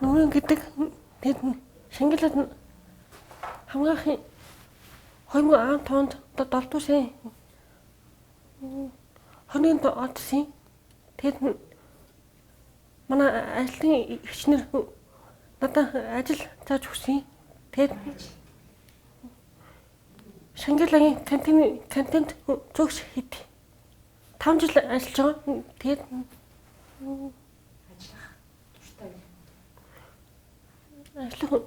Нүрэн гэдэг тэд Шангилад хамгийн 2010 онд 7 дугаар сарын 21-нд орсон. Тэгэд манай ажлын эгчнэр надад ажил зааж өгсөн. Тэгээд Шангилагийн контент зөөгч хэд 5 жил ажиллаж байгаа. Тэгээд ажиллах дуртай юу? Ажиллах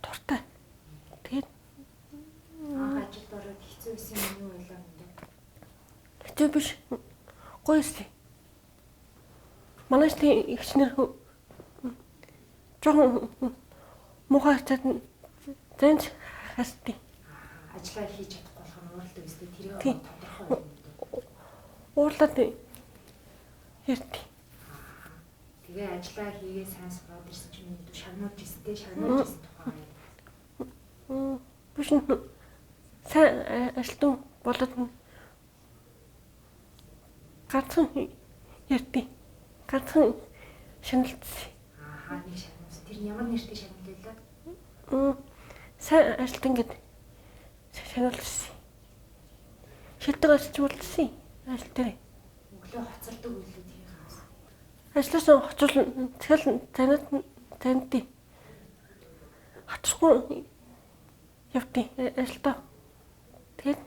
дуртай. Тэгээд анх ажилд ороод хэцүү байсан юм юу байлаа юм бэ? Хэцүү биш. Гоё байсан. Манай ажлын эгчнэр жоохон муухай хацаад зэнж хасдیں۔ Ажлаа хийж чадахгүй болохоор уурладаг өстэй тэрийг тодорхой юм уу? Уурлаад ярьдیں۔ Тэгээ ажлаа хийгээ сайн сураад ирсэн чинь миний шагнуулж ирсэн, шагнуулж ирсэн тухай. Биш сайн ажилтан болоод ганцхан ярьдیں۔ Ганцхан шаналцсан. Аа, нэг шагнуулсан. Тэр ямар нэртэй шагнал байлаа? Сайн ажилтан гэд шагнуулсан. Шилдэг ажилч болсон. Ажил дээр. Өглөө хоцордог үлээ тийм хаас. Ажлаас хоцорл тэгэл танад таньдیں۔ Хоцоргүй явдیں۔ Ажилдаа. Тэгээд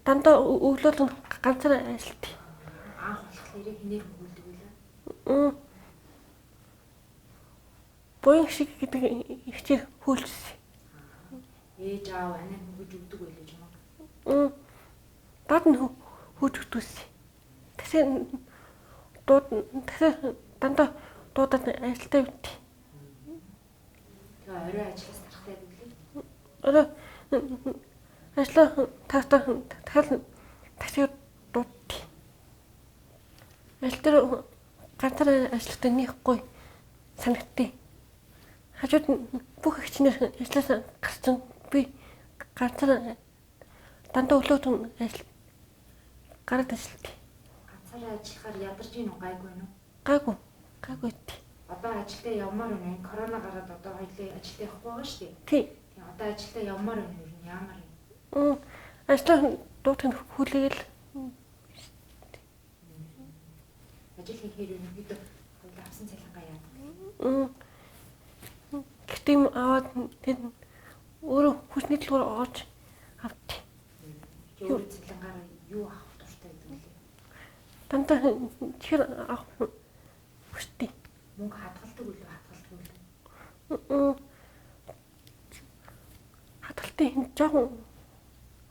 дандаа өглөөл ганцаараа ажилтیں۔ Анх болохоор хинээр хөгүүлдэг байлаа? Буян шиг гэдэг ихчээр хөөлжсэн. Ээж аав анаа хөнгөж өгдөг байлээ ч юм уу? Даад нь хөөж өгдөөс. Тэсээ дууд тэсээ дандаа дуудаад ажилдаа явдیں۔ Тэгээ орой ажлаас тарахтай гэвэл? Орой ажлаа таахтаа дахиад такси дууддیں۔ Ажил дээр ганцаараа ажиллахдаа нэг гоё санагдтыг. Хажууд нь бүх эгчнэр ажлаас гарсан, би ганцаараа дандаа өглөөтөн ажил гараад ажилтیں۔ Ганцаараа ажиллахаар ядарч ийн үү, гайгүй нү? Гайгүй. Гайгүй тий. Одоо ажилдаа явмаар байна. Корона гараад одоо хоёлээ ажилдаа явахгүй байгаа шүү дээ. Тий. Тийм, одоо ажилдаа явмаар байна юу, яамаар юм? Ажлаа дуутах нь хүлээгээл. Ажил хийхээр ерөнхийдөө хоёлаа авсан цалингаа яадаг. Гэхдээ юм аваад тэр өөрөө хүчний төлөөр орж авдیں۔ Өөрөө цалингаараа юу авах дуртай гэдэг вэ? Дандаа чихэр авах хүчтэй. Мөнгө хадгалдаг үлээ, хадгалдаг үлээ? Хадгалтын жоохон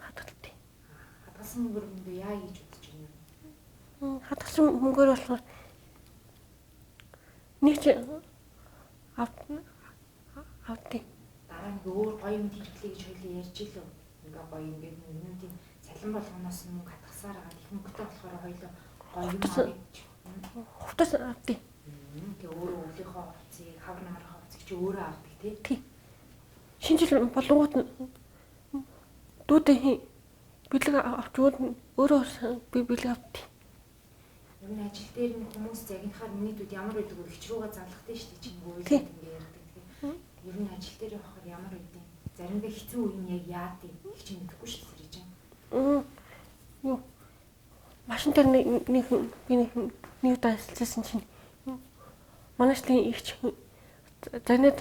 хадгалтын. Хадгалсан мөнгөөр мөнгө яа хийж бодож байна вэ? Хадгалсан мөнгөөр болохоор нэг ч авдیں۔ Дараа нэг өөр гоё юм хэрэглэе гэж хоёлаа ярьж илөө. Ингээ гоё ингээд мөнгөнүүдийн цалин болгоноос мөнгө хадгалсаар байгаа. Их мөнгөтэй болохоор хоёлаа гоё юм авъя гэж. Хувцас авдیں۔ Тэгээ өөрөө өвлийнхөө хувцсыг, хавар намрынхаа хувцсыг чи өөрөө авдаг тий? Тий. Шинэ жил болонгууд дүүдээ бэлэг авч өгөөд өөрөө би бэлэг авдیں۔ Ер нь ажил дээр нь хүмүүс загнахаар миний дүүд ямар байдаг вэ? Хич рүүгээ залгахтай шүү дээ чи ингээ уйлаад ингээ ярьдаг тий. Ер нь ажил дээр явахаар ямар байдаг? Заримдаа хэцүү үе нь яг яад юм? Их чи мэдэхгүй шүү дээ чинь. Юу машин дээр нэг би нэг удаа ажилласан чинь манай ажлын ихч занаад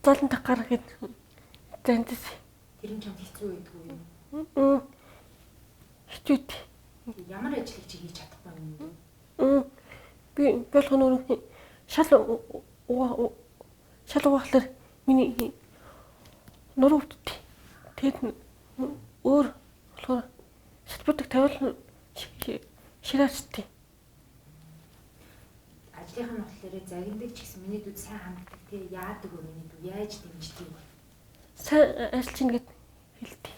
золон таг гар гэд зандс. Тэр нь чамд хэцүү байдгүй юу? Хэцүү. Ямар ажлыг чи хийж чадахгүй юм бэ? Би болгоно өөрөө шал угаахлаар миний нуруу өвддөг. Тэгэд өөр болохоор шалбуудаг тавиул шираачдیں۔ Ажлынх нь болохоор загиндаг ч гэсэн миний дүүд сайн ханддаг тий, яадаг вэ миний дүү, яаж дэмждэг вэ? Сайн ажиллаж ийн гэд хэлдэг.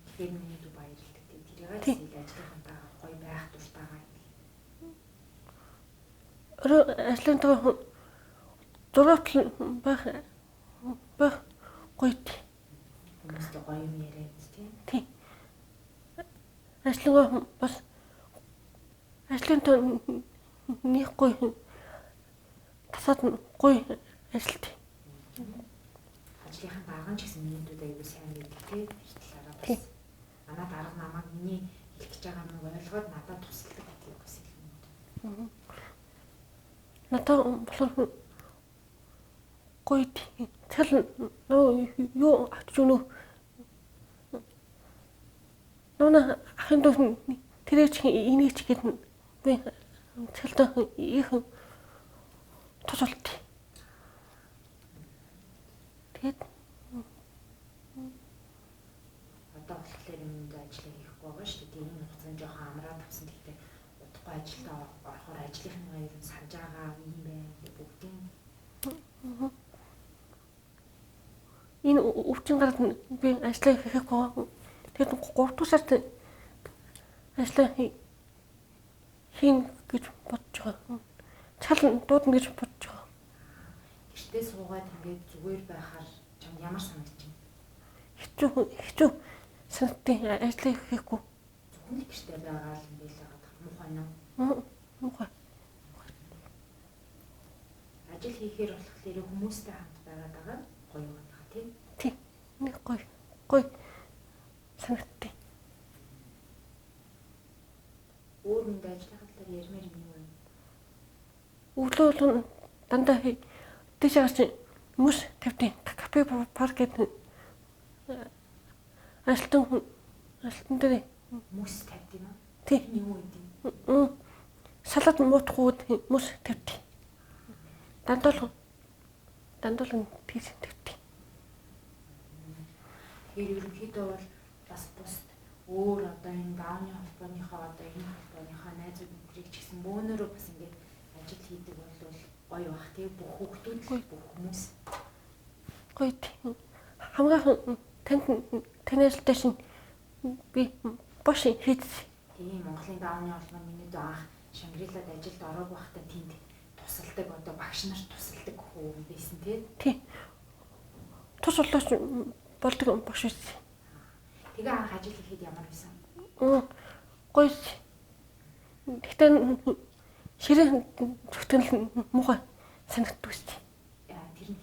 Тэгэхээр миний дүү баярлдаг тий. Тэрийг л ажлынхантайгаа гоё байх дуртайгаа. Өөрөө ажлынтайгаа 6 байх байх гоё тий. Хүмүүстэй гоё юм яриад тий. Тий. Ажлынгаа бас Ажлын тоо нэг гоё тасаад гоё ажилт. Ажлынхаа дарга нь ч гэсэн минутууд аягүй сайн байдаг тий. Тэр талаараа бас. Манай дарга намайг миний хэлэх гэж байгаа юм ойлгоод надад тусалдаг гэдгийг бас хэлнэ. Надад болохоор гоё цал нөө юу авч өгнө. Нуна ахын дүү тэрэж энийг ч гэдэг би цалдаа их тус болт. Тэгээд одоо болохоор юм дэ ажлаа хийхгүй байгаа шүү дээ. Энэ хугацаанд жоохон амраад авсан. Гэхдээ удахгүй ажилдаа орохоор ажлынхаа ер нь санаж байгаа юм байна бүгдийн. Энэ өвчин гараад би ажлаа хийхгүй. Тэгээд 3 дахь сард ажлаа хийн гэж бодож байгаа. Цал дуудана гэж бодож байгаа. Гэртээ суугаад ингээд зүгээр байхаар чамд ямар санагдаж байна? Хэцүү санагдтыг ажлаа хийхгүй. Зөвхөн л гэртээ байгаа л юм байл байгаа. Муухай наа. Муухай. Ажил хийхээр болохоор хүмүүстэй хамт байгаад байгаа гоё юм байна тий. Тий. Нэг гоё. Гоё санагдтыг. Өөр минь ажлынхаа талаар ярмаар юм юу вэ? Өглөө болгон дандаа тийш гарч мөс тавьдیں۔ Кафе парк гэдэг ажилтан дээр мөс тавьд юм уу? Тий. Юу гэдэг юм? Салат муутахгүй мөс тавьдیں۔ Дандаа л тийш тавьдیں۔ Тэгэхээр ерөнхийдөө бол бас бусд өөр одоо энэ даавны холбооныхоо одоо энэ холбооныхоо найзууд нөхрийг ч гэсэн бөөнөрөө бас ингээд ажил хийдэг бол гоё бах тий, бүх хүүхдүүд бүх хүмүүс гоё тий. Хамгийн танд таны ажилтаа шин би бош хийж. Тийм, Монголын даавны холбоо миний дөө анх Шангрилад ажилд ороог байхдаа тэнд тусалдаг одоо багш нарт тусалдаг хүн байсан тий. Тий. Тус болооч болдог багш байсан. Тэгээ анх ажил хийхэд ямар байсан? Гоё. Гэхдээ ширээ зүтгэл муухай санагддаг шүү дээ.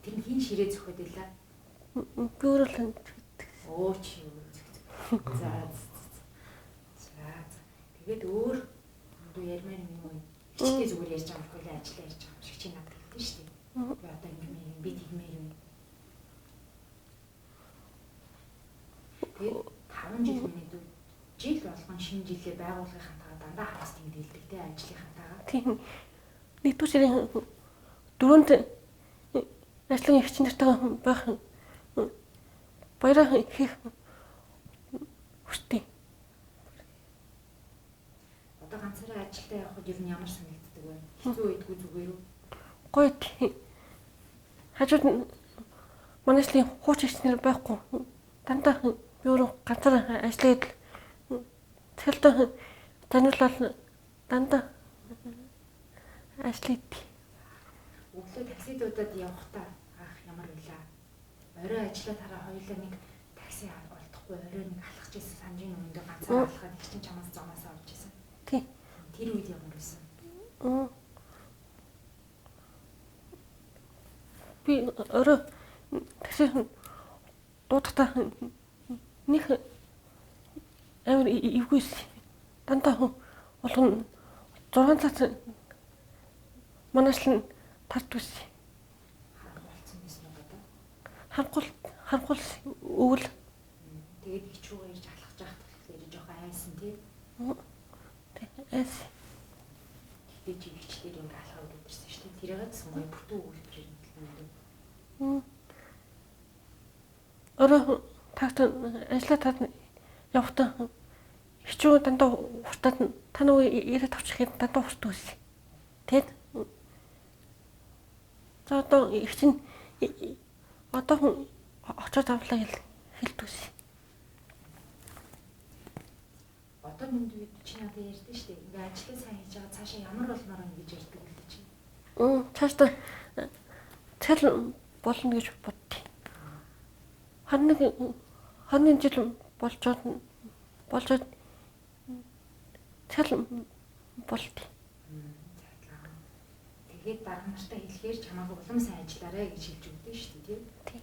Тэр нь хин ширээ зөхөд байлаа? Би өөрөө л Өө чи юу зөхөд. За. За. Тэгээд өөр дүү ярмаар юм юу вэ? Хичтэй зүгээр ярьж байгаа юм ажиллаа ярьж байгаа юм шиг чи надад хэлсэн шүү дээ. Би одоо ингэмээр юм, би тэгмээр юм. Тэгээд 5 жил миний дүү жил болгон шинэ жилээ байгуулгынхантайгаа дандаа хагас тэмдэглэдэг те ажлынхантайгаа. Тийм. Нэгдүгээр сарын 4-нд ажлын эгч нартайгаа байх баяраа хийх хүсдэг. Одоо ганцаараа ажилдаа явхад ер нь ямар санагддаг вэ? Хэцүү байдгүй зүгээр үү? Гоё. Хажууд нь манай ажлын хууч эгч нар байхгүй. Дандаа би өөрөө ганцаараа ажиллаад цалдаа таниулаад дандаа ажиллаад. Өглөө такси дуудаад явахдаа анх ямар байлаа? Орой ажиллаад хараа хоёулаа нэг такси олдохгүй орой нэг алхаж исэн санжийн өмнөд ганцаараа алхаад их чинь чамаас зомоосоо олж исэн. Тий. Тэр үед ямар байсан? Би орой такси дуудахдаа нэг амар эвгүйс. Дандаа болгон 6 цаг манайчлан тардгүйс. Харанхуй байсан уу одоо? Харанхуй өвөл. Тэгээд ич рүүгээ ирж алхаж байхад болохоор жоохон айсан тий. Тий, айсан. Гэтэ чи ичдэр ингэ алхаад ирсэн шүү дээ. Тэрийг гэсэн гоё бүтэн өгүүлбэрээр хэлнэ. Орой тагт ажиллаа таад явахдаа хичүү дандаа хуртаад та нөгөө ирээд авчихыг дандаа хуртдаг байсан. Тэгэд за одоо их чинь одоо хүн очоод авлаа гэж хэлдэг байсан. Одоо минь чи надад ярьдэн шүү дээ. Ингээ ажлаа сайн хийж байгаа цаашаа ямар болмоор байна гэж ярьдаг л чи. Цаашдаа цал болно гэж боддیں۔ 21 жил болжоод цал болт. Тэгээд дарга нартай хэлэхээр чамайг улам сайн ажиллаарай гэж хэлж өгдөө шүү дээ, тийм? Тийм.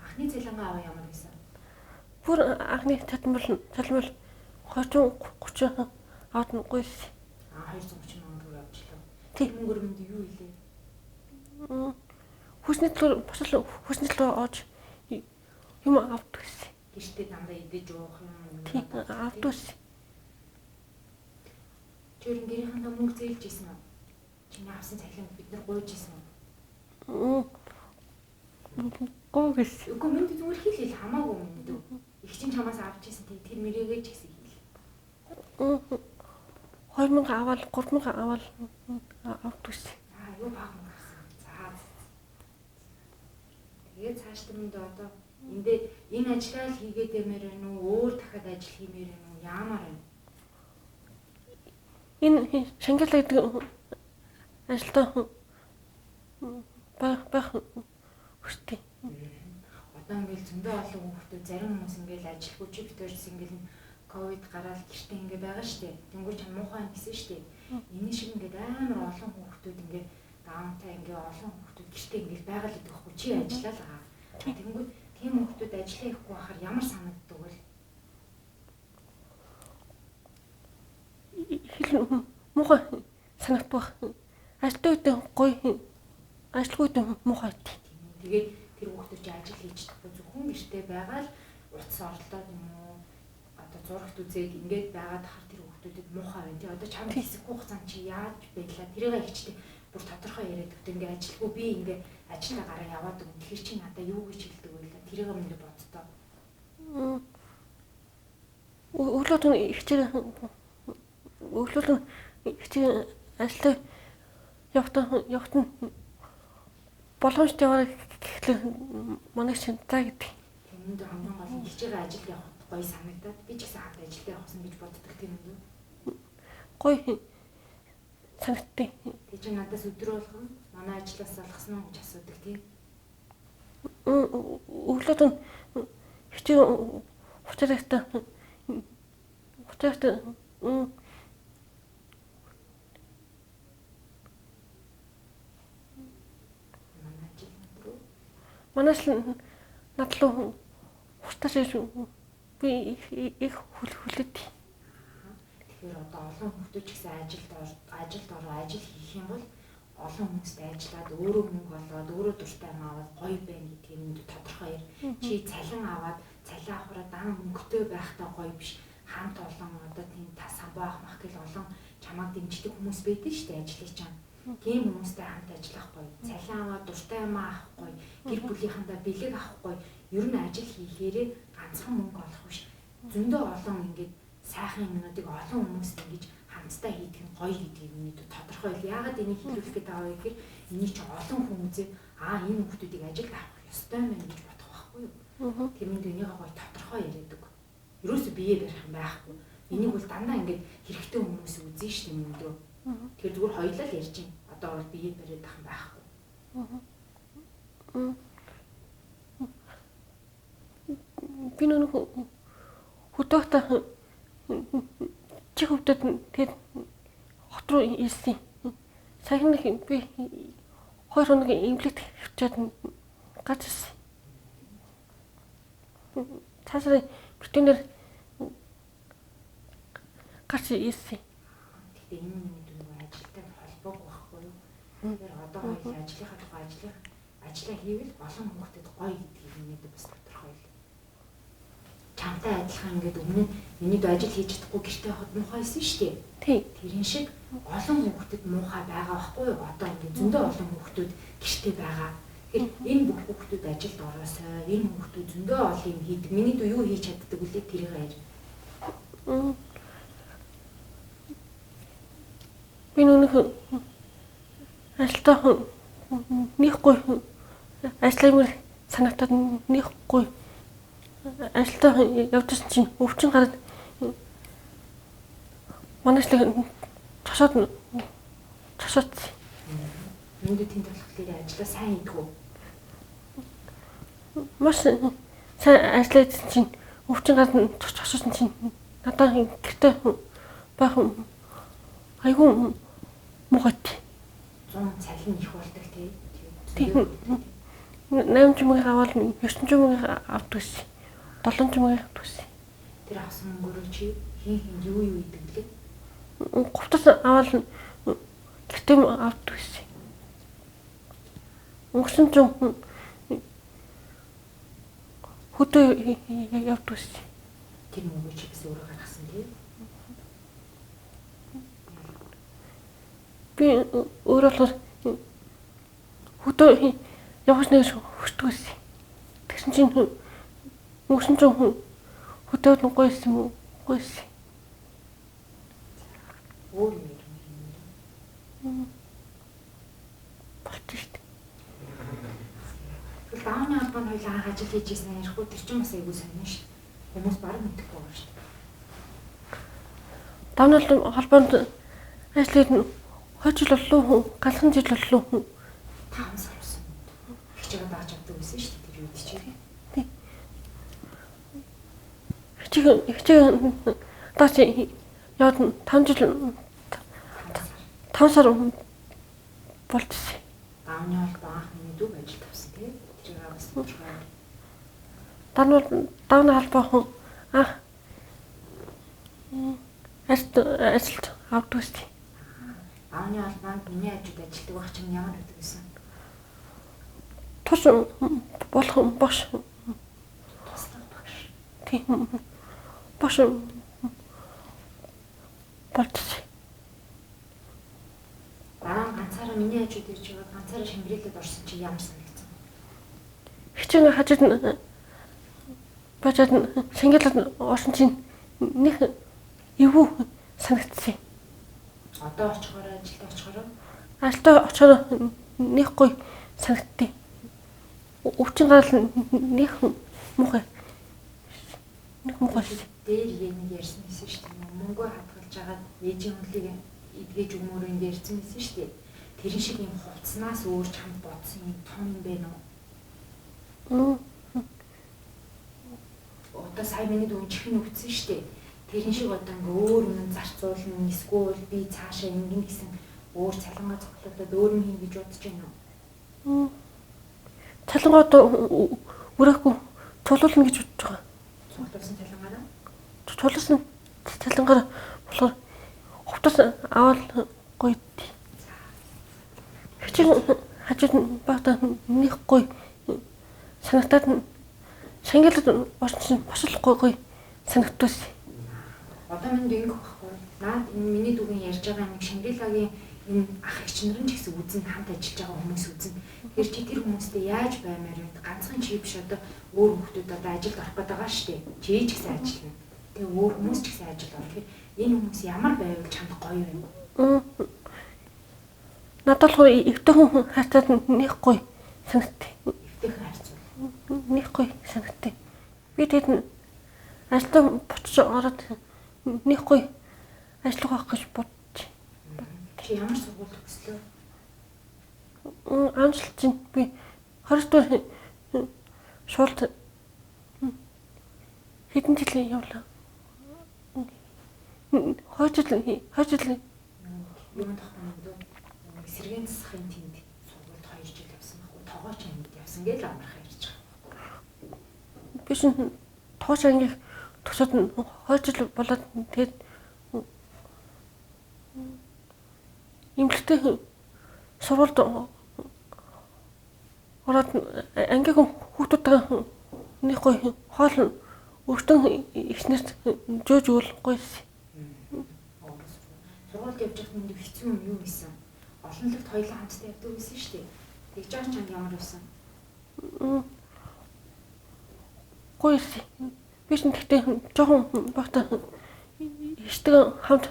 Анхны цалингаа аваа ямар байсан? Бүр анхны цалин бол 230 аваад нь гуйс. Аа 230 мянган төгрөг авчлаа. Тийм. Мөнгөөр мэнд юу илээ? Хүсний төлөөр бас л хүсний төлөөр оож юм авдаг гэсэн. Гэртээ дандаа идэж уух юм. Тийм авдаг гэсэн. Тэр гэрийнхэнтэй мөнгө зээлж исэн үү? Чиний авсан цалин бид нар гуйж исэн үү? Гоо гэсэн. Үгүй мэнд зүгээр хэл хэл хамаагүй мэнд үү. Их чинь чамаас авч исэн тэр мэрээгээ ч гэсэн хэл. 2000 аваад 3000 аваад авдаг гэсэн. Аа юу бага мөнгө авсан. За. Тэгээд цааш мэнд одоо эндээ энэ ажлаа л хийгээд ямаар байна уу? Өөр дахиад ажил хиймээр байна уу? Яамаар байна? Энэ Шангила гэдэг ажилдаа байх хүсдэг. Одоо ингээл зөндөө олон хүүхдүүд зарим хүмүүс ингээл ажилгүй чи битэрс ингээл ковид гараал гэртээ ингээ байгаа штэ. Тэнгүүр чам муухай юм гэсэн штэ. Энэ шиг ингээд амар олон хүүхдүүд ингээ даунтай ингээ олон хүүхдүүд гэртээ ингээл байгаа л гэдэг байхгүй чи ажиллаа л байгаа. Тэнгүүр тийм хүүхдүүд ажиллаа ихгүй байхаар ямар санагддаг вэ? Хэл муухай санагддаг. Ажилтнууд гоё, ажилтгууд муухай. Тэгээд тэр хүүхдүүд чи ажил хийж чадахгүй зөвхөн гэртээ байгаа л утас оролдоод юм уу одоо зурагт үзээд ингээд байгаад хахар тэр хүүхдүүдэд муухай байна. Тий одоо чамд хэсэггүй хугацаанд чи яаж байлаа тэрийг ихчтэй бүр тодорхой яриад өгдөө ингээд ажилгүй би ингээд ажилдаа гараа яваад өгнө. Тэгэхээр чи надаа юу гэж хэлдэг вэ? Тэрийг минь боддоо. Өглөө түн ихчээр өглөө түн ихчээр ажилдаа явахтан боломжтой яваа гэхлээр манай чинь за гэдэг. Тэнд хамгийн гол нь хичээгээ ажилд явахад гоё санагдаад би ч гэсэн хамт ажилдаа явахсан гэж боддог тийм үү? Гоё санагдтыг. Тэг чи надаас өдөр болгон манай ажлаас залгасан уу гэж асуудаг тийм. Өглөө түн хичээ хуцаартай Манайш надлуу хуртаас би их хүлээд. Тэгэхээр одоо олон хүмүүс ч гэсэн ажилд ороо ажил хийх юм бол олон хүмүүстэй ажиллаад өөрөө мөнгө олоод өөрөө дуртай юм аваад гоё байна гэдгийг нь тодорхой яар. Чи цалин аваад цалин авахаараа дан мөнгөтэй байхдаа гоё биш. Хамт олон одоо тийм та самбаа авах мах гэл олон чамайг дэмждэг хүмүүс байдаг шүү дээ ажлыг чам. Тийм хүмүүстэй хамт ажиллах гоё. Цалин аваад дуртай юм авах гоё. Гэр бүлийнхандаа бэлэг авах гоё. Ер нь ажил хийхээрээ ганцхан мөнгө олох биш. Зөндөө олон ингээд сайхан юмнуудыг олон хүмүүст ингэж хамтдаа хийдэг нь гоё гэдгийг минь тодорхой. Яагаад энийг хэлүүлэх гээд байгаа вэ гэхээр энийг чи олон хүн үзээ аа энэ хүмүүсийг ажилд авах ёстой юм байна гэж бодох байхгүй юу? Тэр минь энийгээ гоё тодорхой яриадаг. Ерөөсөө бие барих юм байхгүй. Энийг бол дандаа ингээд хэрэгтэй хүмүүс үзэн штэ юм дөө. Тэгэхээр зүгээр хоёулаа л ярьж байна. Одоо бол бие бариад ах юм байхгүй. Би нүг хөдөөхтэй чих хөвдөд тэгээд хот руу ирсэн. Саяхан нэг би 2 хоног эмнэлэгт хөвчөөд гарч ирсэн. Цаашаа битүүнээр гарч ирсэн. Гэхдээ энэ нэг ажилтай холбоогүй байхгүй юу? Тэгэхээр одоо хоёул ажлынхаа тухай ажлаа хийвэл олон хүмүүстээ гоё гэдгийг минийд бас тодорхой л. Чамтай адилхан ингээд өмнө нь миний дүү ажил хийж чадахгүй гэртээ байхад муухай байсан шүү дээ. Тийм. Тэрэн шиг олон хүүхдэд муухай байгаа байхгүй юу? Одоо ингээд зөндөө олон хүүхдүүд гэртээ байгаа. Тэгэхээр энэ бүх хүүхдүүд ажилд ороосой. Энэ хүүхдүүд зөндөө олон юм хийдэг. Миний дүү юу хийж чаддаг үлээ тэрийг яар. Би нүг ажилдаа нэхгүй ажиллаймаар санагдаад нэхгүй ажилдаа явжсэн чинь өвчин гараад манайчлаг цосоод цосоод Нүдэ тэнд болохоор ажлаа сайн хийдэг үү? Маш сайн ажиллаа хийсэн чинь өвчин гараад цоссон чинь надад гэртээ байх Айгүй муухай. 100 цалин их болдог тий. Тийм. 8 чимээг аваад 9 чимээг авдаг гэсэн. 7 чимээг авдаг гэсэн. Тэр авсан мөнгөөрөө чи хин хин юу юу идэг лээ? Хувцас аваад гэртээ авдаг гэсэн. Өнгөрсөн жил хөдөө явдаг гэсэн. Тэр мөнгөө чи бас өөрөө гаргасан тий? Би өөрөө болохоор хөдөө явах нэг хүсдэг байсан. Тэгсэн чинь өнгөрсөн жил хөдөө гоё юм уу? Гоё юм. Өөр юм. Болчих шүү дээ. Тэгвэл даавны холбоонд хоёулаа анх ажил хийж ирсэн ярихгүй тэр чинь бас айгүй сонин шүү дээ. Хүмүүс бараг мэдэхгүй байгаа шүү дээ. Даавны холбоонд ажил хийж 2 жил боллоо, галхан жил боллоо. 5 сар болсон. Хичээгээ дааж авдаг байсан шүү дээ тэр үед чи. Тийм. Хичээг дааж яваад 5 жил 5 сар болчихсон. Даавны холбоо анх миний дүүг ажил тавьсан тий. Тэрийг бас тодорхой. Даавны холбоо анх ажилд авдаг байсан. Даавны холбоонд миний хажууд ажилладаг байх чинь ямар байдаг байсан? Тус болох багш. Туслах багш. Тийм. Багш болчихсон. Дараа нь ганцаараа миний хажууд ирж байгаа ганцаараа Шангрилад орсон чи ямар санагдсан? Хичээн хажууд нь бажаад Шангрилад орсон чинь нэг эвгүй санагдсан. Одоо очихороо ажилдаа очихороо? Ажилдаа очихороо нэг гоё санагдтыг. Өвчин гарал нэг муухай. Нэг муухай. Дээр нэг ярьсан байсан шүү дээ. Мөнгөө хадгалж агаад ээжийн хөлийг эдгэж өгмөр ингэ ярьсан байсан шүү дээ. Тэрэн шиг юм хувцснаас өөр чамд бодсон юм том юм байна уу? Одоо сая миний дүү чихэн өвдсөн шүү дээ. Тэрэн шиг одоо ингээ өөр юм зарцуулна, эсвэл би цаашаа ингэнэ гэсэн өөр цалингаа цоглуулад өөр юм хийнэ гэж бодож байна уу? Цалингаа одоо өрөөхгүй цуглуулна гэж бодож байгаа. Цуглуулсан цалингаараа? Цуглуулсан цалингаараа болохоор хувцас аваад гоё. Хичээн хажууд багтаа нэг гоё санагтаад Шангилад орсон чинь бас л гоё гоё санагдсан. Одоо минь ингэх байхгүй. Наад энэ миний дүүгийн ярьж байгаа нэг Шангрилагийн энэ ах эгч нар нь ч гэсэн үзэн хамт ажиллаж байгаа хүмүүс үзэн. Тэгэхээр чи тэр хүмүүстэй яаж баймаар вэ? Ганцхан чи биш одоо өөр хүмүүс одоо ажилд орох гээд байгаа шүү дээ. Чи ч гэсэн ажиллана. Тэгээ өөр хүмүүс ч гэсэн ажилд орно. Тэгэхээр энэ хүмүүс ямар байвал чамд гоё юм? Надад болохоор эвтэйхэн харьцаад нэг гоё санагдтыг. Эвтэйхэн харьцуул. Нэг гоё санагдтыг. Би тэгэд ажилдаа буцаж ороод нэг гоё ажиллах байх гэж бодож. Чи ямар сургууль төгслөө? Амжилт чинь би 20 дугаар шуулт хэдэн жил явлаа. 2 жил юм тоххой юм дөө. Сэргээн засахын тэнд сургуульд 2 жил явсан байхгүй. Тогооч ангид явсан гэж амархан ярьж байгаа. Би шин тогооч ангийг төгсөөд 2 жил болоод тэгээд эмнэлэгтэй сургуульд ороод ангийн хүүхдүүдтэй нэг гоё хоол өөртөө ихнэрт жөөж өгөл гоё. Сургуульд явж байхад минь хэцүү юм юу байсан? Олонлогт хоёулаа хамтдаа явдаг байсан шүү дээ. Тэгж байгаа чамд ямар байсан? Гоё байсан. Би ч тэгтээ жоохон багтаа ихтэй хамт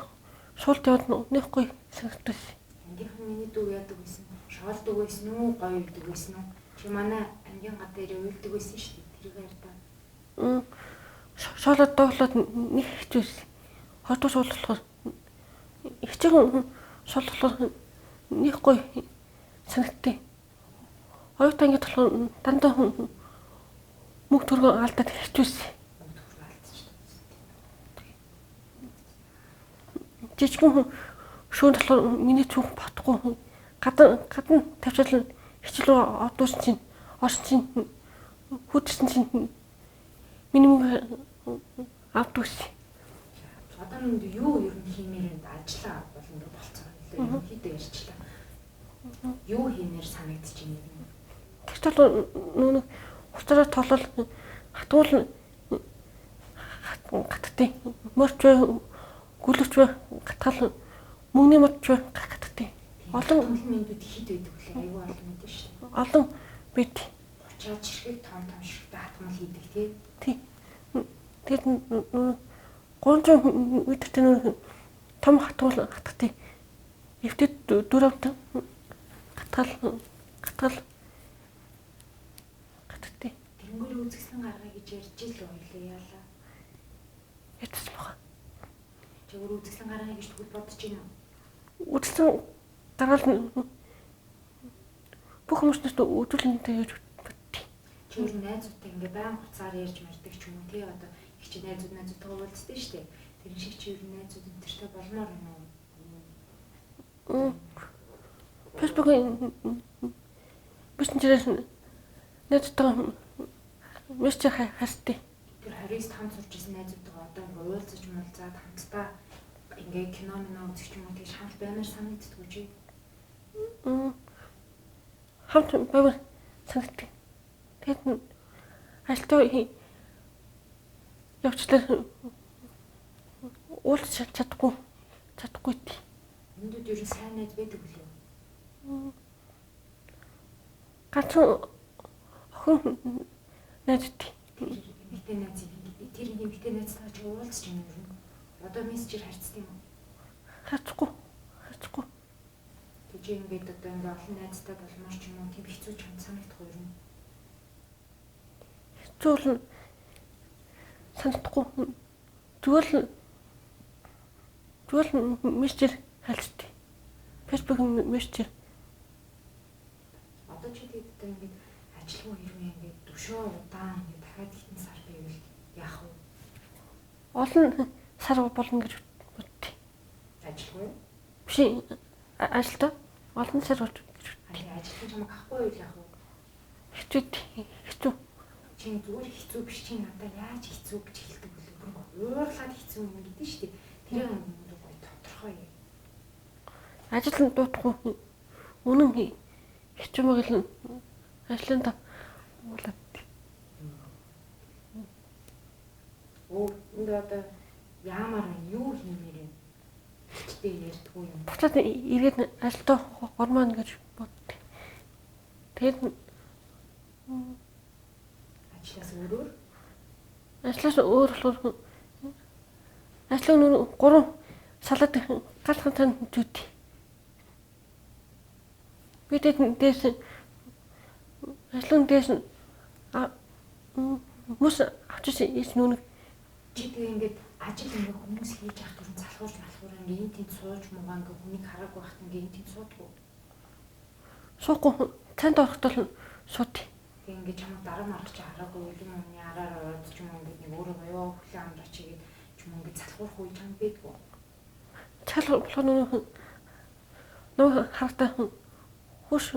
шуулт яваад нэг гоё санагдсан. Ангийнхан миний дүү яадаг байсан? Шоолдог байсан уу? Гоё үйдэг байсан уу? Чи манай ангийн гад дээр уйлдаг байсан шүү дээ. Тэрийг ярьдаа. Шоолоод дооглоод нэг хэцүү байсан. Хоёр дахь шуул болохоор хичээхэн шуул болохоор нэг гоё санагдтыг. Оюутан ангид болохоор дандаа мөнгө төгрөгөө алдаад хэцүү байсан. Жижигхэн Шүүн талаар миний түүх бодохгүй гадна тавьчаал хичээл рүү одуусан чинь орсон чинь хүүтэрсэн чинь миний мөнгө авдаг гэсэн. Одоо минь юу ер нь хиймээр энэ ажиллаа бол ингэ болцсон. Ерөнхийдөө ярьчлаа. Юу хиймээр санагдаж байна юм? Тэр бол нүүн хуцаараа толол хатуул гатгтыг морч гүлвч гатгал мөнгөний модч гатгтыг. Олон мэндүүд хэд байдаг вүлээ? Айгүй олон мэдэн шүү дээ. Олон бид 30-аад ширхэг том том ширхэгтэй хатмал хийдэг тий. Тий. Тэгээд 300 метртэй нөр том хатгуул хатгтыг. Эвтэд дөрөвт гатгал гатгтыг. Тэнгүүр үзэсгэлэн гаргая гэж ярьж ил ойлоо яалаа. Ярьсан баха. Чи өөр үзэсгэлэн гаргая гэж тэгвэл бодож байна уу? Үзэсгэлэн гаргал бүх хүмүүстээс үзүүлэнтэй гэж боддیں۔ Чи өөр найзуудтай ингээ байн хуцаар ярьж мардаг ч юм уу тий одоо их чи найзуудтайгаа уулздаг шүү дээ. Тэр шиг чи өөр найзууд энтертэй болмоор юм уу? Facebook-ийн мессенжерээс найзуудтайгаа мессеж харьцдаг. Тэр 29 хамт сурч ирсэн найзуудтайгаа одоо ингээ уулзаж муулзаад хамтдаа ингээ кино мино үзэх юм уу тэгж хамт баймар санагддаггүй чи? Хамт баймар санагддаг. Тэгээд ажилдаа явчлаа уулзч чадахгүй тий. Эндүүд ер нь сайн найз байдаг үлээ? Ганцхан охин найз тий. Эмэгтэй найз тэр эмэгтэй найзтайгаа чи уулзч юм уу? Одоо мессежээр харьцдаг юм уу? Харьцахгүй. Тэг чи ингээд одоо ингээд олон найзтай болмоор ч юм уу тийм хэцүү чамд санагдахгүй юм? Хэцүү бол санагдахгүй. Зүгээр л мессежээр харьцдаг. Facebook мессежээр. Одоо чи тэгээд одоо ингээд ажилгүй хэрвээ ингээд өшөө удаан ингээд дахиад хитэн сар байвал яах вэ? Олон сар болно гэж боддیں۔ Ажилгүй? Биш ажилдаа олон сар болж гэж боддیں۔ Ажилтан чамайг авахгүй байвал яах вэ? Хэцүү. Чи зүгээр хэцүү биш чи надаа яаж хэцүү гэж хэлдэг вэ? Уурлаад хэцүү юм гэдэг шүү дээ. Тэр юм гоё тодорхой юм. Ажил нь дуутахгүй. Үнэн хэцүү мэгэл ажлын та уулаад. Энд одоо яамаар юу хиймээр юм? Хичтэй ярьдгүй юм. Буцаад эргээд ажилдаа ормоо гэж боддог. Тэгээд ажлаас өөрөөр ажлаас өөр болохоор ажлын нөр 3 салаад галхан тань зүйт. Би дээс ажлын дээс мөс авчиж ийс нүг чи тэгээ ингээд ажил ингээ хүмүүс хийж явах түрэн залхуурч малхуур ингээ энэ тэнд сууж муугаа ингээ хүнийг хараагүй байхад ингээ энэ тэнд суудгүй. Суухгүй цанд орохдоо л сууд. Тэгээ ингээ чамайг дараа маргаж чи хараагүй юм өмнө араар ороод ч юм уу ингээ нэг өөрөө ёо хүлээ амраа чигээд ч юм ингээ залхуурах үе чам байдгүй. Цал болохоор нөгөө харахтаа хөөш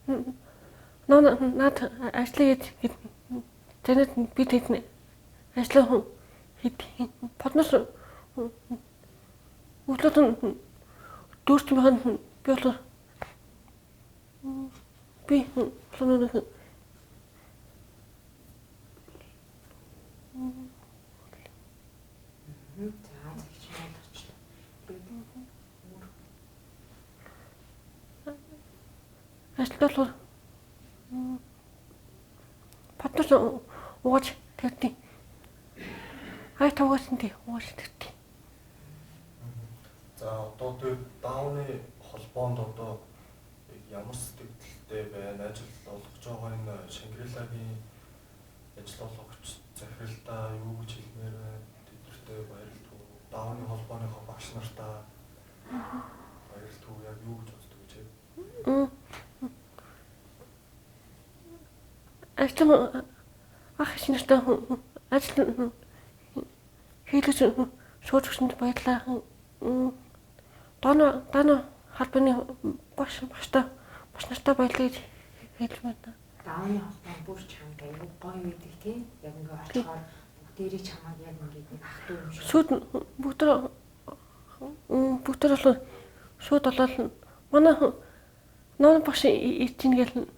нөө наад ажлаа гэж тэнэт би тэдний ажлаа хэд подноос өглөөд нь дүүрч байгаа нь би болохоор би болохоор нэг за тэгж ойлгочлоо. Ажилд болохоор подноос угааж тавьдیں۔ Ай тавгасан тий угааж тавьдیں۔ За одоо тэр Дауны холбоонд одоо ямар сэтгэлдтэй байна? Ажил олгож байгаа энэ Шангрилагийн ажил олгогч захиралдаа юу гэж хэлмээр байна? Тэднэртэй баярлалаа. Дауны холбооныхоо багш нартаа баярлалаа. Яг юу гэж боддог гэж вэ? Ажил ах их нартай ажил хийлгэж сууж өгсөнд баярлалаа. Дана холбооны багш нартай баярлалаа гэж хэлж байна. Даавны холбоо бүр чамд аягүй гоё байдаг тий. Яг ингээ очихоор бүгдээрээ чамайг яг ингээд нэг ах дүү юм шиг. Шүүд бүгдээр бол шүүд болоод манай ноон багш ирж ийн гэл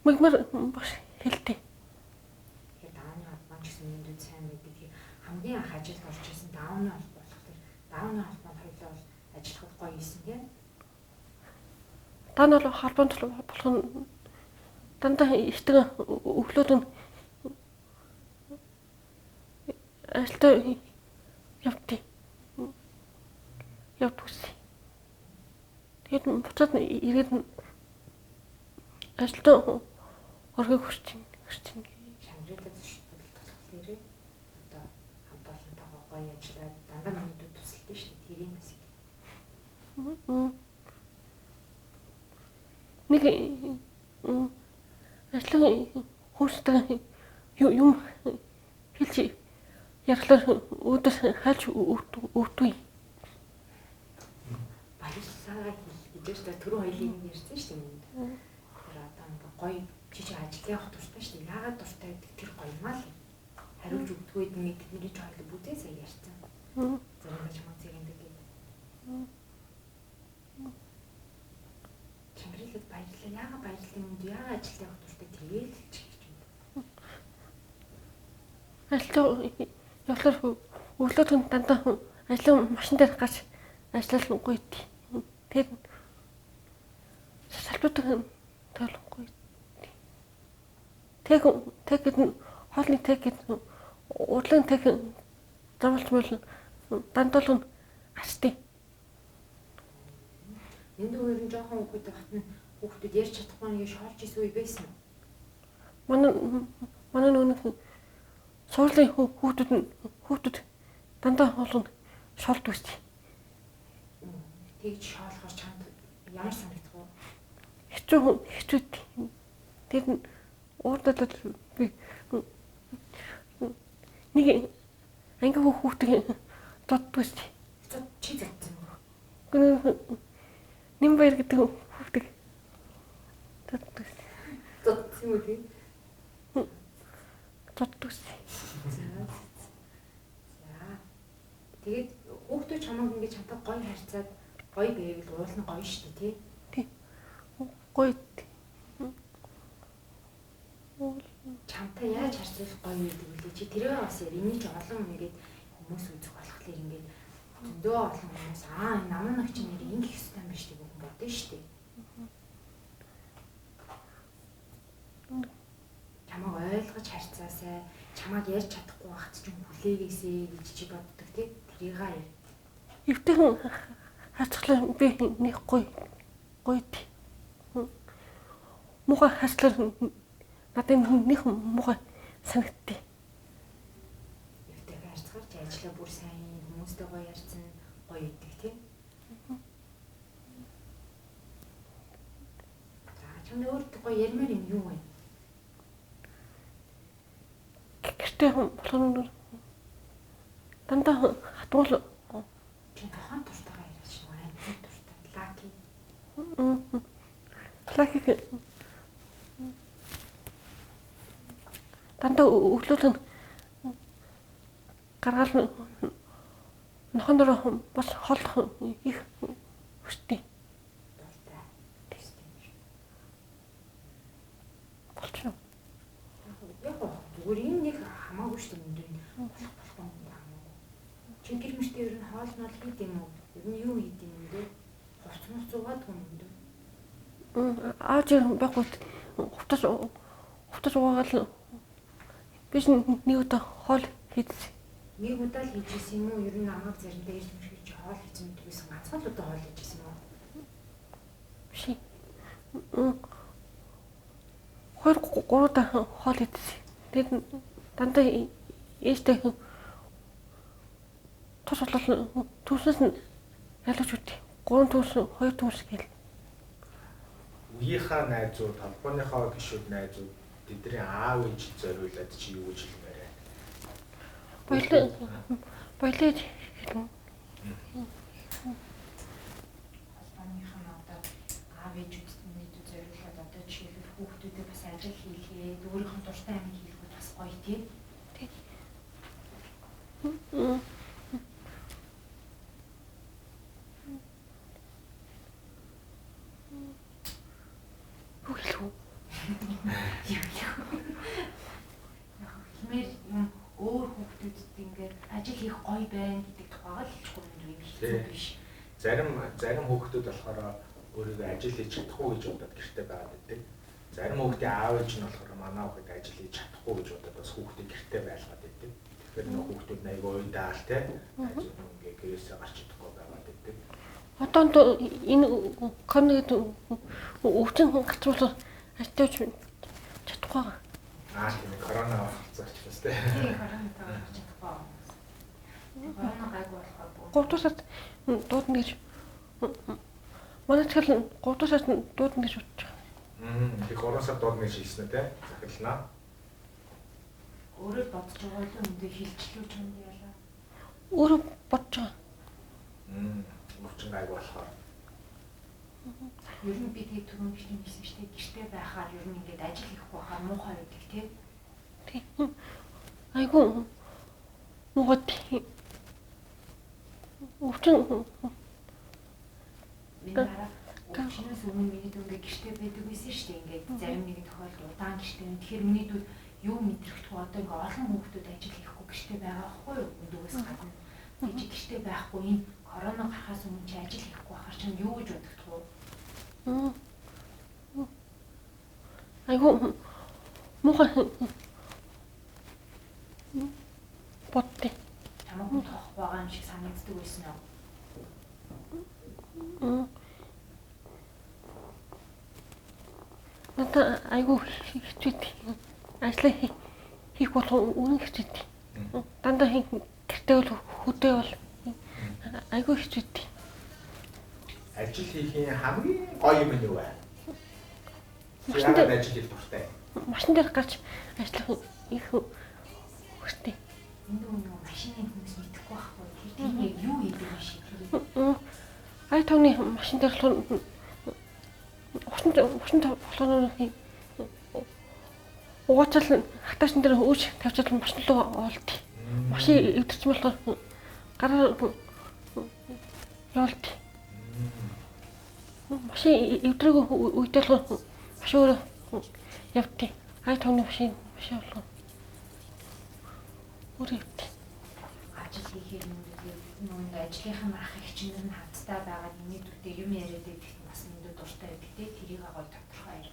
мэгмэр багш хэлдэг. Тэгэхээр даавны холбоо ч гэсэн энд сайн байдаг. Хамгийн анх ажилд орж исэн даавны холбоо болох тэр даавны холбоонд хоёулаа бол ажиллахад гоё юмсан тий. Даавны холбоонд болох нь дандаа ихтэй өглөөд нь ажилдаа явдیں۔ Явдгүйсэн. Тэгээд буцаад ирээд ажилдаа орохыг хүсэж байна. Шангрила зочид буудалд болохоор одоо хамт олонтойгоо гоё ажиллаад дандаа минутууд тусалдаг шүү дээ. Тэрийг бас нэг ажлын хүмүүстэй юм хэлж ярихлаар өөдөөс хайлж өвдгүй. Баярлалаа гэж шүү дээ. Түрүү хоёлын юм ярьсан шүү дээ. Тэр одоо ингээ гоё чи ажил явах дуртай шүү дээ. Яагаад дуртай гэдэг тэр гоё юм аа л. Хариулж өгдөггүй нэг тэдний ч хоёул бүгдээ сая ярьсан. Заримдаа чамайг зэрэгдэг гэдэг. Шангрилад баярлалаа. Яагаад баярлалаа юм бэ? Яагаад ажилд явах дуртай тэгээл ч гэж байна. Ажилд явахлаар өглөөд нь дандаа ажлын машин дээр гарч ажиллал гоё тий. Тэр салбарт тоолохгүй. Тэг гэдэг нь хоолны тэг гэдэг нь урлын тэг зовлтмол дандаа л ачтыг. Энд өөр нь жоохон хүүхэд байхад нь хүүхдүүд ярьж чадахгүй нэг шоолж исэн үе байсан уу? Манай нөгөөх нь сургуулийн хүүхдүүд дандаа хоолнд шоолдог байсан. Тэгж шоолохоор чамд ямар санагдах вэ? Хэцүү. Тэр нь уурдаад би нэг анги хүүхдийг доддгүй шүү. Чи зодсон юм уу? Нэмбаяр гэдэг хүүхдийг доддгүй. Додсон юм уу тийм? Доддгүй. За. Тэгээд хүүхдүүд чамайг ингэж чамтай гоё харьцаад гоё байвал уул нь гоё шүү дээ, тий? Тий. Гоё. Чамтай яаж харьцуулах гоё байдаг вэ? Чи тэрээ бас яар энийг ч олон ингээд хүмүүс үзэх болохоор ингээд зөндөө олон хүмүүс энэ намын нагч нэр ингэх ёстой юм биш үү гэх бодно шүү дээ. Чамайг ойлгож харьцаасай, чамайг ярьж чадахгүй байхад ч хүлээгээсэй гэж чи боддог тий? Тэрийг яар. Эвтэйхэн харьцлаа би нэг гоё гоё тий. Муухай харьцлаа надад нэг муухай санагдтыг. Эвтэйхэн харьцахаар чи ажиллаа бүр сайн хүмүүстэй гоё ярьсан гоё идэг тий. За чамд өөр гоё ярмаар юм юу вэ? Гэртээ болохоор дандаа хатгуул чи тохон дуртайгаа яриад шүү. Амт дуртай. Лаки. Лаки дандаа өглөөл нь гаргаал нохон дөрөв бас холдох их хүчтэй. Болчихно. Яг зүгээр энэ нэг хамаагүй шүү дээ. Болох болохгүй юм хамаагүй. Чи гэр мөртөө ер нь хоол нь хийд юм уу? Ер нь юу хийд юм бэ? Хувц муц зугаад юм бэ? Ааж байхгүй хувцас угаагаал би нэг удаа хоол хийдсэн. Нэг удаа л хийжсэн юм уу? Ер нь намайг заримдаа ирж мөрхөж хоол хийсэн гэдгээс ганцхан л удаа хоол хийжсэн юм уу? Биш. 2 3 удаа хоол хийдсэн. Тэгээд дандаа ээжтэй тус болол төвснөөс нь ялгаж үгүй. 3 төвс 2 төвс гэл. Үеийнхаа найзууд, холбооныхоо гишүүд найзууд тэдний аав ээж зориулаад чи юу гэж хэлмээр вэ? Баярлалаа хэлнэ. ээжүүдэд мэдүү зориулаад одоо жишээлбэл хүүхдүүдэд бас ажил хийлгээд өөрийнх нь дуртай юм хийлгүүл бас гоё тий. Тий. Юу хэлэх вэ? Юу хэлэх вэ? Яг хэлмээр юм өөр хүүхдүүдэд ингээд ажил хийх гоё байна гэдэг тухайг л хэлчихгүй юм хэцүү биш. Зарим хүүхдүүд болохоор өөрийгөө ажил хийж чадахгүй гэж бодоод гэрте байгаад байдаг. Зарим хүүхдийн аав ээж нь болохоор манай хүүхэд ажил хийж чадахгүй гэж бодоод бас хүүхдийг гэрте байлгаад байдаг. Тэгэхээр нөх хүүхдүүд айгүй уйдаал те найзууд нь ингээ гэрээсээ гарч чадахгүй байгаад байдаг. Одоо энэ корона гэдэг өвчин гарч болохоор ажил хийж чадахгүй байгаа. Аа тийм корона болчихсон те. Тийм корона гарч чадахгүй. Корона гайгүй болохоор 3 дугаар сард дуудана гэж манай тэгэл 3 дугаар сард дуудана гэж бодож байгаа. Тэг 3 сард дуудана гэж хэлсэн үү те? Захирлнаа. Өөрөө бодож байгаа л юм дээр хилчлүү ч юм яалаа. Өөрөө бодож байгаа. Өвчин гайгүй болохоор. Ер нь би тэг түрүүн хэлсэн шүү дээ. Гэрте байхаар ер нь ингээд ажил хийхгүй байхаар муухай байдаг те. Тийм. Айгүй муухай. Өвчин миний хараа өвчнөөс өмнө миний дүү ингээд гэрте байдаг байсан шүү дээ. Ингээд зарим нэгэн тохиолдолд удаан гэрте. Тэгэхээр миний дүү юу мэдрэхгүй одоо ингээд олон хүүхдүүд ажил хийхгүй гэрте байгаа байхгүй юу? Өндөгөөс гадна. Тэг чи гэрте байхгүй энэ корона гарахаас өмнө чи ажил хийхгүй байхаар чинь юу гэж бодогдох вэ? Айгүй муухай боддیں۔ Чамайг хүн тоох байгаа юм шиг санагддаг байсан уу? Надад айгүй хэцүү. Ажлаа хийх болох үнэн хэцүү. Дандаа гэртээ бол хөдөө бол айгүй хэцүү. Ажил хийхийн хамгийн гоё юм нь юу вэ? Машин дээр ажил хийх дуртай. Машин дээр гарч ажиллах их хүсдэг. Энэ нөгөө машины хүмүүс мэдэхгүй байхгүй. Тэр тийм яг юу хийдэг юм шиг тэр. Ай тооны машин дээр болохоор усан болохоор угаачаал хатаашин дээр өөш тавьчаал машин руу оолт. Машин эвдэрч болохоор гараар явуулт. Машин эвдрэг үедээ болохоор машин өөрөө явдیں۔ Ай тооны машин болохоор өөрөө явдیں۔ Ажил хийхээр нөгөө ажлынхаа ах эгч нар нь хамтдаа байгаа нэмэгдүүдтэй юм яриад байдаг нь бас эндүү дуртай байдаг те тэрийг гоё тодорхой яар.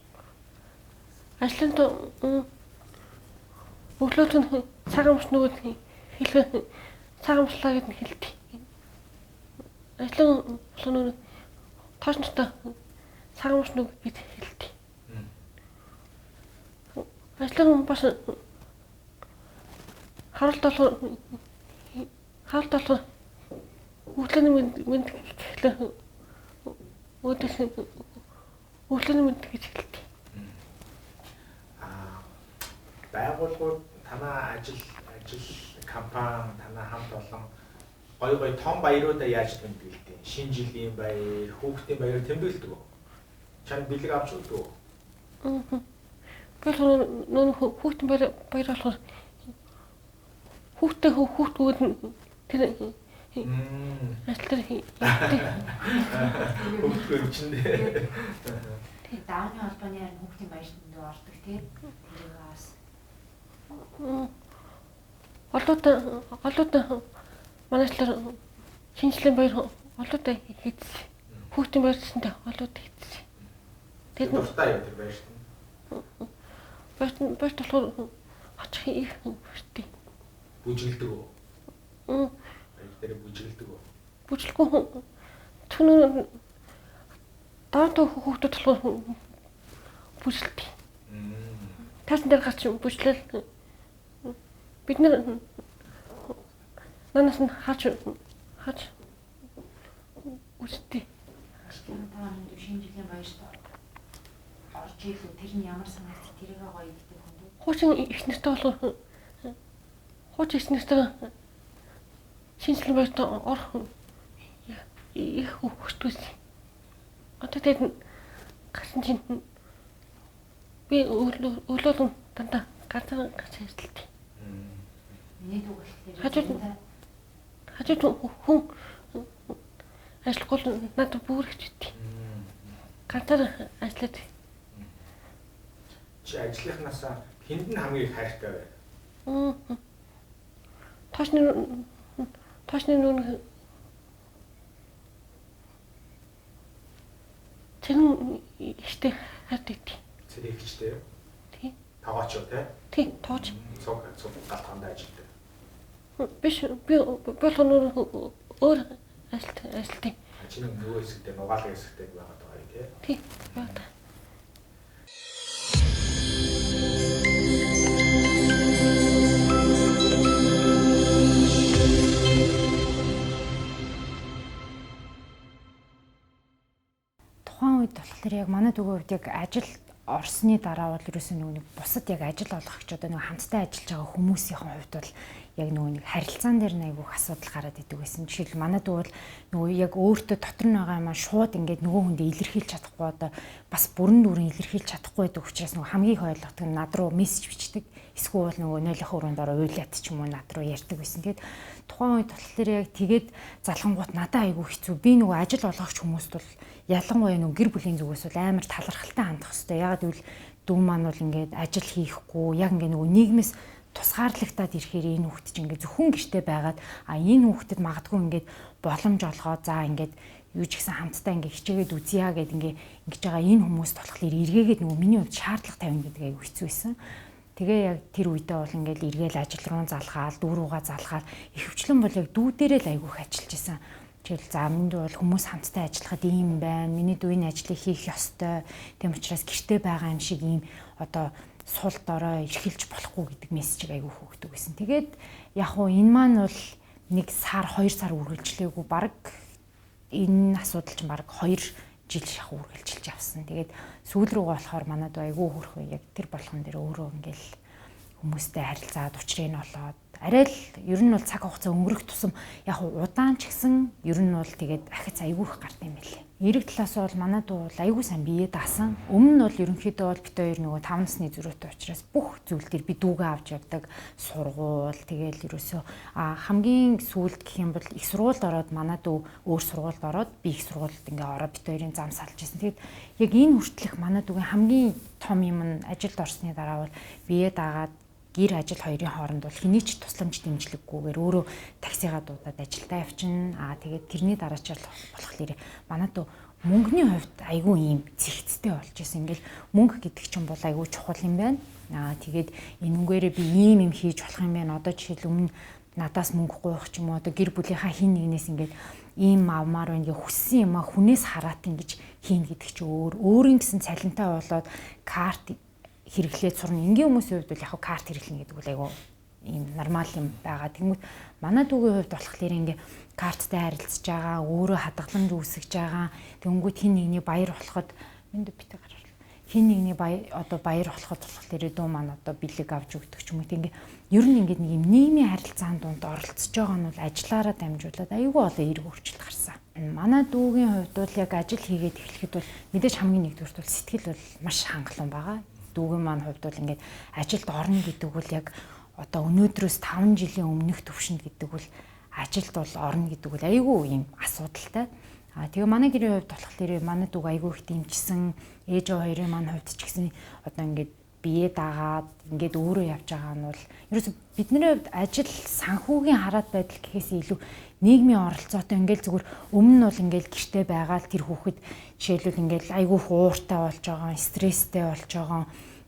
Ажлын өглөөт нь цагаан мөч нөгөө хэлэх цагаан мөчлаа гэдээ хэлдэг. Ажлын болохоор тооч нартай цагаан мөч нүг гэж хэлдэг. Ажлын бас харалт болохоор өглөөний мэнд гэхлээр өглөөний мэнд гэж хэлдэг. Аа байгууллагууд танаа ажил компани танаа хамт олон гоё том баяруудаа яаж тэмдэглэдэг? Шинэ жилийн баяр, хүүхдийн баяр тэмдэглэдэг үү? Чанд бэлэг авч өгдөг үү? Би нөө хүүхдийн баяр болохоор хүүхдээ хүүхдүүд тэр ажил дээр хийдэг. Хүүхдүүд чинь дээ. Даавны холбооны харин хүүхдийн баярт өндөө ордог тий. Тэрийг бас олоодаа манайчлаар шинжлэлийн баяр олоодаа хийдсэн. Хүүхдийн баяр гэсэнтэй олоодаа хийдсэн. Тэр дуртай юу тэр баярт нь? Баярт болохоор очих их хэрэгтэй. Бүжгэлдэг үү? Баяр дээр бүжгэлдэг үү? Бүжгэлгүй. Түнүү давтаа хүүхдүүд болохоор бүжгэлдэг. Тайзан дээр гарч бүжлэл бид нар нанаас нь харж үзтээ. Та нэг шинэ жилийн баярт орж ийлүү тэр нь ямар санагц тэрийг гоё гэдэг хүн үү? Хуучин их нартай болохоор хуучин их нартай шинэ жилийн баярт орох их хүчтэй. Одоо тэр Гарсан чинь би өглөө дандаа ганцхан гарч ажилладаг. Миний дүү болохоор хажууд хүн ажиллахгүй надад бүр хэцүү. Ганцаар ажиллаад. Чи ажлынхнаасаа хэнд нь хамгийн их хайртай вэ? Тоошны нүн тэр ихтэй хайртай. Цэрэг ихтэй? Тий. Тогооч юу те? Тий, тоогооч. Цуг галтгонд ажилладаг. Биш, би болохоор өөр ажилтдаг. Чи нөгөө хэсэгтээ нугаалга хэсэгтээ байгаад байгаа юм тий? Тий, байгаад. Тухайн үед болохоор яг манай дүүгийн хувьд яг ажил орсны дараа бол ерөөсөө нөгөө нэг бусад яг ажил олгогч одоо нөгөө хамтдаа ажиллаж байгаа хүмүүсийн хувьд бол яг нөгөө нэг харилцаан дээр нь айгүйх асуудал гараад идэг байсан. Жишээл манай дүү бол нөгөө яг өөртөө дотор нь байгаа юмаа шууд ингээд нөгөө хүндээ илэрхийлж чадахгүй одоо бас бүрэн дүүрэн илэрхийлж чадахгүй байдаг учраас нөгөө хамгийн их ойлгодог нь над руу мессеж бичдэг. Эсвэл нөгөө нойлох өрөөнд ороо уйлаад ч юм уу над руу ярьдаг байсан. Тэгээд тухайн үед болохоор яг тэгээд залхангуут надад айгүй хэцүү. Би нөгөө ажил олгогч хүмүүст бол ялангуяа нөгөө гэр бүлийн зүгээс бол амар талархалтай хандах хэвээр. Ягаад гэвэл дүү маань бол ингээд ажил хийхгүй яг ингээд нөгөө нийгмээс тусгаарлагдаад ирэхээр энэ хүүхд чинь ингээд зөвхөн гэрте байгаад энэ хүүхдэд магадгүй ингээд боломж олгоо за ингээд юу ч гэсэн хамтдаа ингээд хичээгээд үзье гэд ингээд ингэж байгаа энэ хүмүүст болохоор эргээгээд нөгөө миний хувьд шаардлага тавина гэдэг айгүй хэцүү байсан. Тэгээ яг тэр үедээ бол ингээд эргээл ажил руу залгаал, дүү рүүгээ залгаал ихэвчлэн бол яг дүү дээрээ л айгүй их ажиллаж исэн. Жишээл за миний дүү бол хүмүүс хамтдаа ажиллахад ийм байна. Миний дүү энэ ажлыг хийх ёстой. Тийм учраас гэрте байгаа юм шиг ийм одоо сул дорой эрхэлж болохгүй гэдэг мессежийг айгүй их өгдөг байсан. Тэгээд яг хуу энэ маань бол 1 сар 2 сар үргэлжлээгүй баг энэ асуудал чинь баг 2 жил шахуу үргэлжилж явсан. Тэгээд сүүл рүүгээ болохоор манай дүү айгүй хөөрхөн яг тэр болгон дээр өөрөө ингээл хүмүүстэй харилцаад учрыг нь олоод арай л ер нь бол цаг хугацаа өнгөрөх тусам яг удаан ч гэсэн ер нь бол тэгээд ахиц айгүй их гард юм байлээ. Эрэг талаас бол манай дүү бол айгүй сайн бие даасан. Өмнө нь бол ерөнхийдөө бол бит хоёр нөгөө 5 насны зөрүүтэй учраас бүх зүйл дээр би дүүгээ авч явдаг. Сургуул тэгэл ерөөсөө хамгийн сүүлд гэх юм бол их сургуульд ороод манай дүү өөр сургуульд ороод би их сургуульд ингээ ороод бит хоёрын зам салж ирсэн. Тэгээд яг энэ хүртэлх манай дүүгийн хамгийн том юм нь ажилд орсны дараа бол бие даагаад гэр ажил хоёрын хооронд бол хэний ч тусламж дэмжлэггүйгээр өөрөө таксигаа дуудаад ажилдаа явчихна. Тэгээд тэрний дараа ч болохоор манай дүү мөнгөний хувьд айгүй ийм цэгцтэй болж исэн. Ингээл мөнгө гэдэг чинь бол айгүй чухал юм байна. Тэгээд энүүгээрээ би ийм юм хийж болох юм байна. Одоо жишээл өмнө надаас мөнгө гуйх ч юм уу одоо гэр бүлийнхаа хин нэгнээс ингээд ийм авмаар байна гэ хүссэн юм а хүнээс хараат ингэж хийн гэдэг чи өөр өөрийн гэсэн цалинтай болоод карт хэрэглээд сурна. Энгийн хүмүүсийн хувьд бол яг карт хэрэглэнэ гэдэг бол айгүй ийм нормал юм байгаа. Тэгмүүд манай дүүгийн хувьд болохоор ингээ карттай харилцаж байгаа, өөрөө хадгаламж үүсгэж байгаа. Тэнгүүд хин нэгний баяр болоход энд битээ гарвал хин нэгний баяр одоо баяр болоход болохоор дүү маань одоо бэлэг авч өгдөг ч юм уу. Ингээ ер нь ингээ нэг юм нийгмийн харилцаан дунд оролцож байгаа нь бол ажиллаараа дамжуулаад айгүй олон эерэг өөрчлөлт гарсан. Манай дүүгийн хувьд бол яг ажил хийгээд эхлэхэд бол мэдээж хамгийн нэгдүгüрт бол сэтгэл бол маш хангалуун байгаа. Дүүгийн маань хувьд бол ингээд ажилд орно гэдэг бол яг одоо өнөөдрөөс 5 жилийн өмнөх төвшөнд гэдэг бол ажилд бол орно гэдэг бол айгүй юм асуудалтай. Тэгээ манай гэрийн хувьд болохоор манай дүүг айгүй их дэмжсэн, ээж аваа хоёрын маань хувьд ч гэсэн одоо ингээд бие дагаад ингээд өөрөө явж байгаа нь бол ерөөсө бидний хувьд ажил санхүүгийн хараат байдал гэхээс илүү нийгмийн оролцоотой ингээл зүгээр өмнө нь бол ингээл гэрте байгаа л тэр хүүхэд жишээлбэл ингээл айгүй их ууртай болж байгаа, стресстэй болж байгаа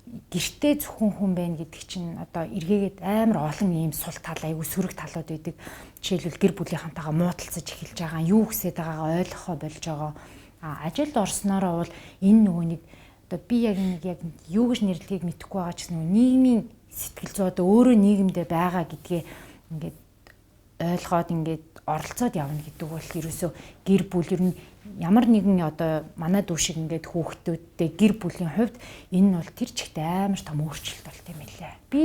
гэртээ зөвхөн хүн байна гэдэг чинь одоо эргээгээд амар олон ийм сул тал айгүй сөрөг талууд байдаг. Жишээлбэл гэр бүлийнхэнтэйгээ муудалцаж эхэлж байгаа, юу хүсэж байгаагаа ойлгохоо болж байгаа. Ажилд орсноороо бол энэ нөгөө нэг одоо би яг нэг яг юу гэж нэрлэхийг мэдэхгүй байгаа ч гэсэн нөгөө нийгмийн сэтгэл зүй одоо өөрөө нийгэмдээ байгаа гэдгээ ингээд ойлгоод ингээд оролцоод явна гэдэг бол ерөөсөө гэр бүл ер нь ямар нэгэн одоо манай дүү шиг ингээд хүүхдүүдтэй гэр бүлийн хувьд энэ нь бол тэр чигтээ амар том өөрчлөлт болт юм билээ. Би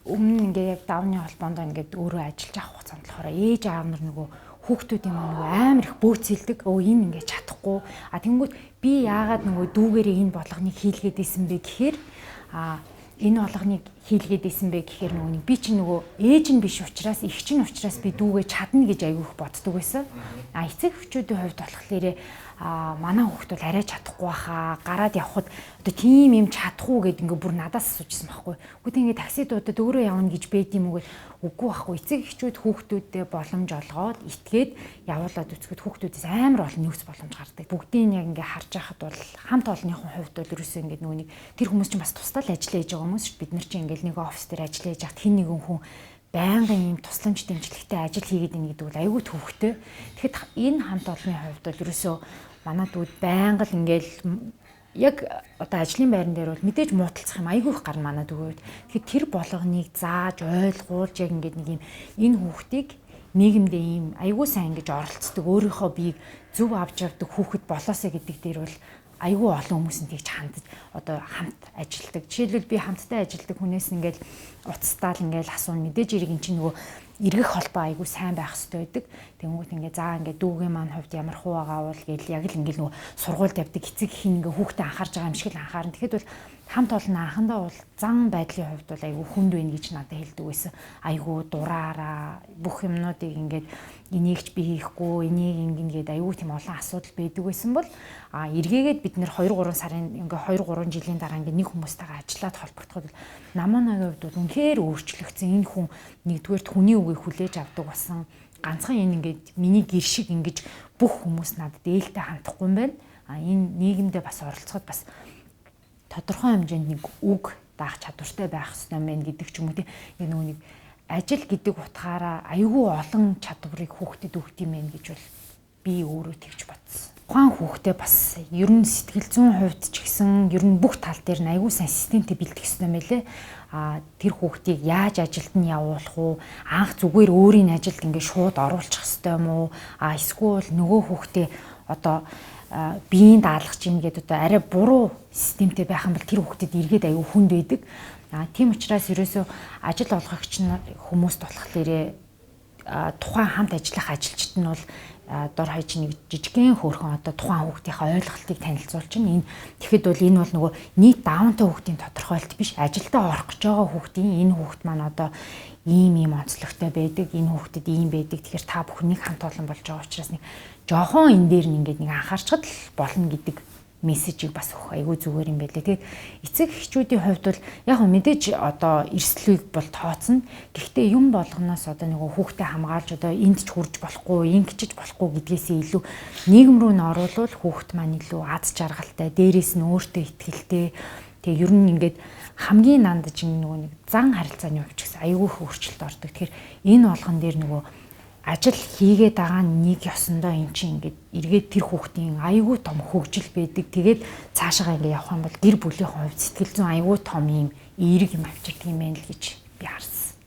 өмнө ингээд яг давны холбоонд ингээд өөрөө ажиллаж авах хугацаанд болохоор ээж аав нар нөгөө хүүхдүүдийн маань нөгөө амар их бөөцөлдөг. Өө энэ ингээд чадахгүй. А тэнгүүд Би яагаад нөгөө дүүгээрээ энэ болгоныг хийлгээд исэн бэ гэхээр энэ болгоныг хийлгээд исэн бэ гэхээр нөгөө нэг би чинь нөгөө ээж нь биш учраас эгч нь учраас би дүүгээ чадна гэж айгүй их боддог байсан. А эцэг эхчүүдийн хувьд болохоор манай хүүхд бол арай чадахгүй баха, гараад явхад одоо тийм юм чадахгүй гэд ингээ бүр надаас асуужсэн байхгүй. Үгүй ингээ такси дуудаад өөрөө явна гэж бэд юм уу гэд үгүй байхгүй. Эцэг эхчүүд хүүхдүүдэд боломж олгоод итгээд явуулаад үзэхэд хүүхдүүдээс амар олон нөөц боломж гардаг. Бүгдийг яг ингээ харж байхад бол хамт олонныхон хувьд бол ерөөсөө ингээ нөгөө нэг тэр хүмүүс чинь бас тусдаа л ажиллаж хийж байгаа хүмүүс шүү. Бид нар чинь ингээл нэг офис дээр ажиллаж байхад хэн нэгэн хүн байнгын ийм тусламж дэмжлэгтэй ажил хийгээд ийн гэдэг бол айгүй төвхтэй. Тэгэхэд энэ хамт олонны хувьд бол ерөөсөө манай дүүд байнга л ингээл яг одоо ажлын байран дээр бол мэдээж мууталцах юм айгүй их гарна манай дүүгүүд. Тэгэхээр тэр болгоныг зааж ойлгуулж яг ингээд нэг юм энэ хүүхдийг нийгэмдээ ийм айгүй сайн ингэж оролцдог, өөрийнхөө биеийг зөв авч явдаг хүүхэд болоосаа гэдэг дээр бол айгүй олон хүмүүс нь тэгж хандаж одоо хамт ажилладаг. Жишээлбэл би хамттай ажилладаг хүнээс ингээл уцтаал ингээл асууна. Мэдээж эрэг эн чинь нөгөө эргэх холбоо айгүй сайн байх хэрэгтэй байдаг. Тэнгүүт ингээ заа ингээ дүүгийн маань хувьд ямар хуу байгаа бол гээл яг л ингээл нөгөө сургуульд явдаг эцэг их ингээ хүүхдээ анхаарж байгаа юм шиг л анхаарна. Тэгэхэд бол хамт олон анхандаа бол зан байдлын хувьд бол айгүй хүнд байна гэж надад хэлдэг байсан. Айгүй дураараа бүх юмнуудыг ингээд энийг ч би хийхгүй, энийг ингэнэ гээд айгүй тийм олон асуудал байдаг байсан бол эргээгээд бид нэр 2 3 сарын ингээ 2 3 жилийн дараа ингээ нэг хүмүүстэйгээ ажиллаад холбогдоход бол намуунагийн хувьд бол үнэхээр өөрчлөгдсөн. Энэ хүн нэгдүгээрт хүний үгийг хүлээж авдаг болсон. Ганцхан энэ ингээд миний гэр шиг ингэж бүх хүмүүс надад ээлтэй хандахгүй юм байна. Энэ нийгэмдээ бас оролцоход бас тодорхой хэмжээнд нэг үг даах чадвартай байх хэрэгтэй юм гэдэг ч юм уу тийм нөгөө нэг ажил гэдэг утгаараа айгүй олон чадварыг хүүхдэд өгд юм байна гэж бол би өөрөө тэгж бодсон. Тухайн хүүхдээ бас ер нь сэтгэл зүйн хувьд ч гэсэн ер нь бүх тал дээр нь айгүй сайн системтэй бэлтгэх хэрэгтэй юм байлээ. Тэр хүүхдийг яаж ажилд нь явуулах уу? Анх зүгээр өөрийн ажилд ингээд шууд оруулчих хэрэгтэй юм уу? Эсвэл нөгөө хүүхдээ одоо биеийн даалгаж ийн гэдэг одоо арай буруу системтэй байх юм бол тэр хүүхдэд эргээд аюу хүнд байдаг. Тийм учраас ерөөсөө ажил олгогч нар хүмүүст болохоор тухайн хамт ажиллах ажилчид нь бол дор хаяж нэг жижигхэн хөөрхөн одоо тухайн хүүхдийнхээ ойлголтыг танилцуулж чинь энэ тэгэхэд бол энэ бол нөгөө нийт даунтай хүүхдийн тодорхойлолт биш, ажилдаа орох гэж байгаа хүүхдийн энэ хүүхд маань одоо ийм ийм онцлогтой байдаг, энэ хүүхдэд ийм байдаг. Тэгэхээр та бүхэн нэг хамт олон болж байгаа учраас нэг жохон энэ дээр нь ингээд нэг анхаарчхад л болно гэдэг мессежийг бас өгөх айгүй зүгээр юм байлээ. Тэгээд эцэг эхчүүдийн хувьд бол яг мэдээж одоо эрсдлийг бол тооцно. Гэхдээ юм болгоноос одоо нөгөө хүүхдээ хамгаалж одоо энд ч хүрж болохгүй, ингэчж болохгүй гэдгээсээ илүү нийгэм рүү н оруулвал хүүхд маань илүү аз жаргалтай, дээрээс нь өөртөө итгэлтэй. Тэгээ ер нь ингээд хамгийн нандаж нөгөө нэг зан харилцааны хувьд ч гэсэн айгүй их өөрчлөлт ордог. Тэгэхээр энэ болгон дээр нөгөө ажил хийгээд байгаа нэг ёсондоо эн чинь ингээд эргээд тэр хүүхдийн айгүй том хөгжил байдаг. Тэгээд цаашаа ингээд явах юм бол гэр бүлийн хувьд сэтгэл зүйн айгүй том юм эерэг юм авчирдаг юм байна л гэж би харсан.